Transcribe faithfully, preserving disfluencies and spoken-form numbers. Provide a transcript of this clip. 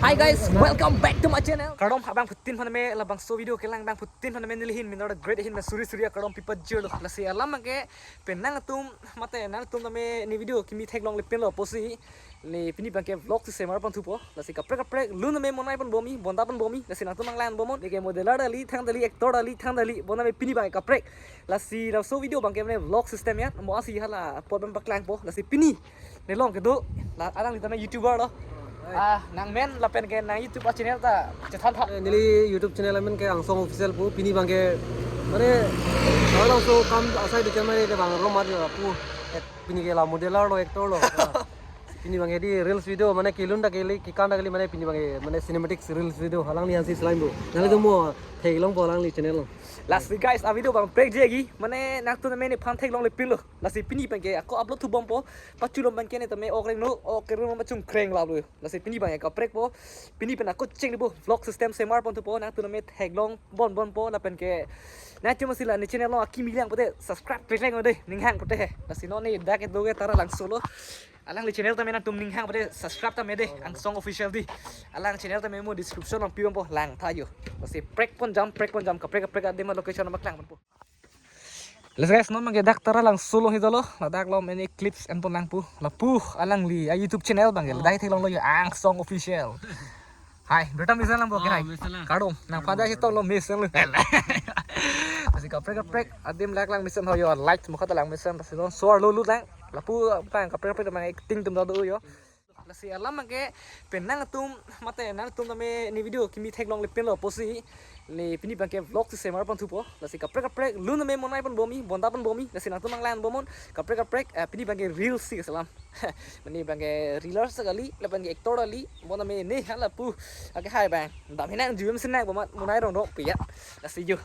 Hi guys, welcome back to my channel. Kardom abangphutin aphan tame, labangso video kelang abangphutin aphan tame neli ahin Minor the Great ahin suri suri kardom pipajirlo. Lasi alam abangke pen nangtum mate nangtum tame ne video kimi theklongle pinlo pusi ne pini abangke vlog si semar pon thupo. Lasi kaprek kaprek lun tame monai pon bomi, bonta pon bomi. Lasi nangtum nanglang bomnon. Neke modeler kali, thang kali, actor kali, thang kali, bonta tame pini abangke kaprek. Lasi labangso video abangke mane vlog system ya. Mo asi hala apot abang paklangpo. Lasi pini ne along kedo, la alangli tame YouTuber lo. Ah, nangmen lapen ke nang YouTube channel ta chethan tha. Eh, neli YouTube channel amen ke Angsong Official pu, pini abangke mane labangso kam asai bichar mane de bang romat yo pu. Eh, pini ke la modeler lo, actor lo. Ah, pini abangke di reels video mane kelun ta kali, kekan ta kali mane pini abangke mane cinematic reels video alangli ansi selain bu. Nangli to mo theklongpo alangli channel lo. Lasi guys, a video abang prek jegi, mane nangtum tame nephan theklongle pinlo. Lasi pini abangke ako upload thubompo, pachulom abangke ne tame ok rengno, ok rengno pachung kreng lalo. Lasi pini abangke kaprekpo, pini pen ako chenglepo, vlog system semar pon thupo, nangtum tame theklong bon bonpo, lapen ke nangtum asi la ne channel along akimi lang pote subscribe klik lang de, ninghang pote he. Lasi non ne dak kedo ke Taralangso lo. Alangli channel tame nangtum ninghang pote subscribe tame de, Angsong Official di. Alang channel tame mo description along pibompo, lang tha yo. Lasi prek pon jam, prek pon jam, kaprek kaprek adim location abang klang ponpo. Let's guys, non abangke dak Taralangso lo hidolo, ladak lo many clips en pon lang pu. Lapu alangli a YouTube channel abangke, ladak theklonglo yo Angsong Official. Hai, berta mesen lang abangke, ah, hai. Mesen lang. Kardom, nang pada hitong lo mesen lo. Lasi kaprek kaprek adim lak lang mesen ho yo, like mo kata lang mesen, lasi non suar lo lut lang. Lapu abang kaprek kaprek abang acting atum do yo. Lasi alam abangke pen nangtum mate nangtum tame ne video kimi theklongle pinlo pusi ne pini abangke vlog si semar pon thupo. Lasi kaprek kaprek lun tame monai pon bomi, bonta pon bomi. Lasi nangtum nanglang bomnon. Kaprek kaprek, eh, pini abangke reels si keselam. Mane abangke reeler kali, lapen ke actor kali, bonta tame ne hala pu. Ake hai abang. Dam hinang juem sinak bomat monai rong rong pu ya. Lasi yo.